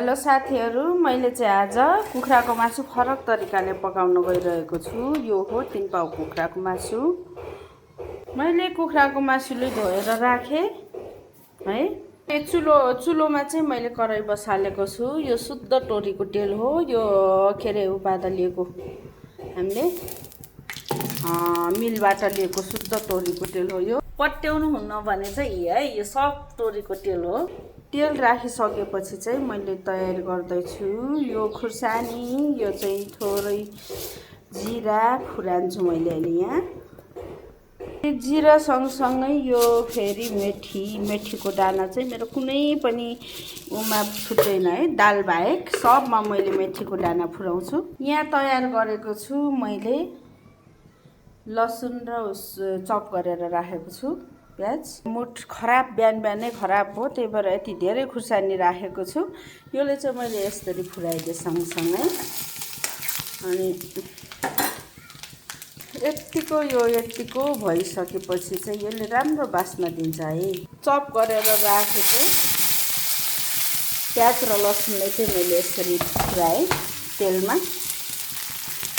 Hello साथीहरु, मैले चाहिँ आज कुखुराको मासु फरक तरिकाले पकाउन गइरहेको छु। यो हो 3 पाउ कुखुराको मासु। मैले कुखुराको मासुले धोएर राखे है। चुलोमा चाहिँ मैले कराई बसालेको छु। यो शुद्ध तोरीको तेल हो। यो उपादा लिएको हामीले मिलबाट लिएको शुद्ध तोरीको तेल हो। यो पट्याउनु हुन्न भने चाहिँ यो सब तोरीको तेल हो। तेल राखिसकेपछि चाहिँ मैले तयारी गर्दैछु। यो खुर्सानी, यो चाहिँ थोरै जिरा फुरान्छु मैले अहिले यहाँ। जिरा सँगसँगै यो फेरि मेथीको दाना चाहिँ मेरो कुनै पनि उमा छुट्दैन है, दाल बाहेक सबमा मैले मेथीको दाना फुराउँछु। यहाँ तयार गरेको छु मैले लसुन र चप गरेर राखेको छु। प्याज मुठ खराब बिहानै खराब हो, त्यही भएर यति धेरै खुर्सानी राखेको छु। यसले चाहिँ मैले यसरी फुराइदिएँ सँगसँगै। अनि यतिको भइसकेपछि चाहिँ यसले राम्रो बास्ना दिन्छ है। चप गरेर राखेको प्याज र लसुनलाई चाहिँ मैले यसरी फुराएँ तेलमा।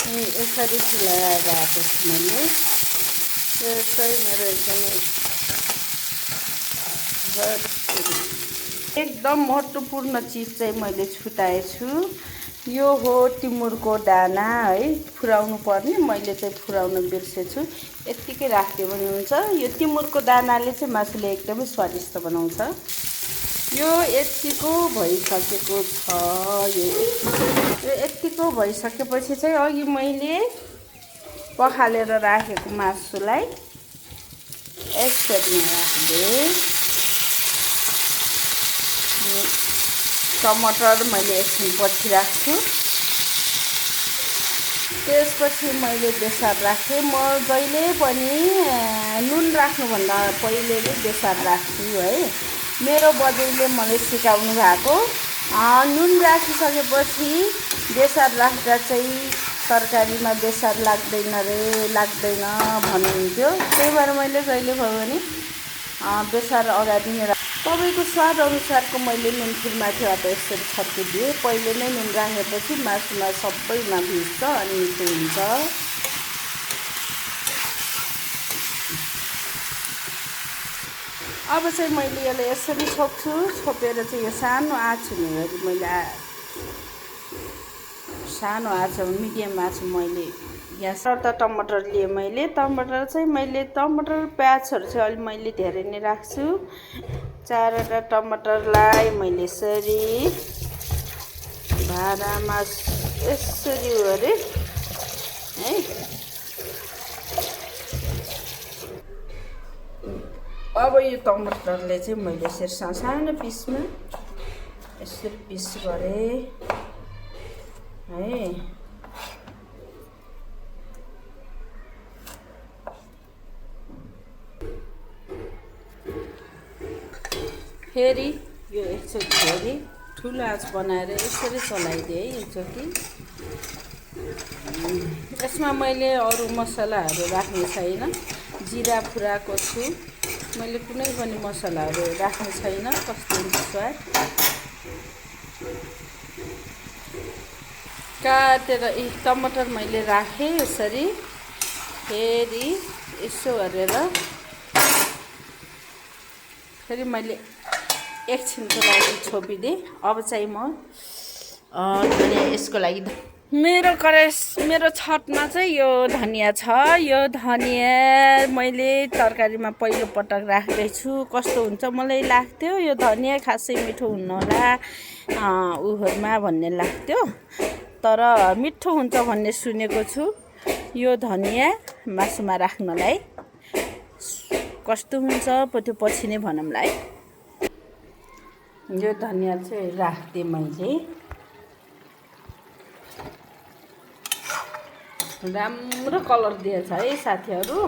यसरी फुलाएर राखेको छु मैले। यो चाहिँ मेरो एकदम महत्त्वपूर्ण चिज चाहिँ मैले छुटाएछु। यो हो तिमुरको दाना है, फुराउनु पर्ने। मैले चाहिँ फुराउन बिर्सेछु। यतिकै राख्यो भने हुन्छ। यो तिमुरको दानाले चाहिँ मासुले एकदमै स्वादिष्ट बनाउँछ। यो यतिको भइसकेको छ। यो यतिको भइसकेपछि चाहिँ अघि मैले पखालेर राखेको मासुलाई यसरी राख्दिएँ। टमाटर मैले एकछिन पछि राख्छु। त्यसपछि मैले बेसार राखेँ। म जहिले पनि नुन राख्नुभन्दा पहिले नै बेसार राख्छु है। मेरो बजेले मलाई सिकाउनु भएको। नुन राखिसकेपछि बेसार राख्दा चाहिँ तरकारीमा बेसार लाग्दैन भन्नुहुन्थ्यो। त्यही भएर मैले जहिले भयो भने बेसार अगाडि नै तपाईँको स्वाद अनुसारको मैले नुन फिरमाथिबाट यसरी छर्किदिएँ। पहिले नै नुन राखेपछि मासुमा सबैमा भिज्छ अनि मिठो हुन्छ। अब चाहिँ मैले यसलाई यसरी छोप्छु। छोपेर चाहिँ यो सानो आँच हुने गरी मैले सानो आँच मिडियम आँच मैले यहाँ त टमाटर लिएँ मैले। टमाटर प्याजहरू चाहिँ अलि मैले धेरै नै राख्छु। 4वटा टमाटरलाई मैले यसरी भाँडामा यसरी गरे है। अब यो टमाटरले चाहिँ मैले यसरी सानो पिसमा यसरी पिस गरेँ है। फेरि यो एकचोटि फेरि ठुलो आँच बनाएर यसरी चलाइदिएँ एकचोटि। यसमा मैले अरू मसलाहरू राख्ने छैन। जिरा फुराएको छु मैले, कुनै पनि मसलाहरू राख्ने छैन। कस्तो हुन्छ स्वाद। काटेर टमाटर मैले राखेँ यसरी। फेरि यसो गरेर फेरि मैले एकछिनको लागि छोपिदिएँ। अब चाहिँ म यसको लागि मेरो छतमा चाहिँ यो धनियाँ छ। यो धनियाँ मैले तरकारीमा पहिलो पटक राख्दैछु। कस्तो हुन्छ मलाई लाग्थ्यो यो धनियाँ खासै मिठो हुन्न होला उहरुमा भन्ने लाग्थ्यो, तर मिठो हुन्छ भन्ने सुनेको छु। यो धनियाँ मासुमा राख्नलाई कस्तो हुन्छ त्यो पछि नै भनौँला है। यो धनियाँ चाहिँ राख्दिएँ मैले। राम्रो कलर दिएछ है साथीहरु।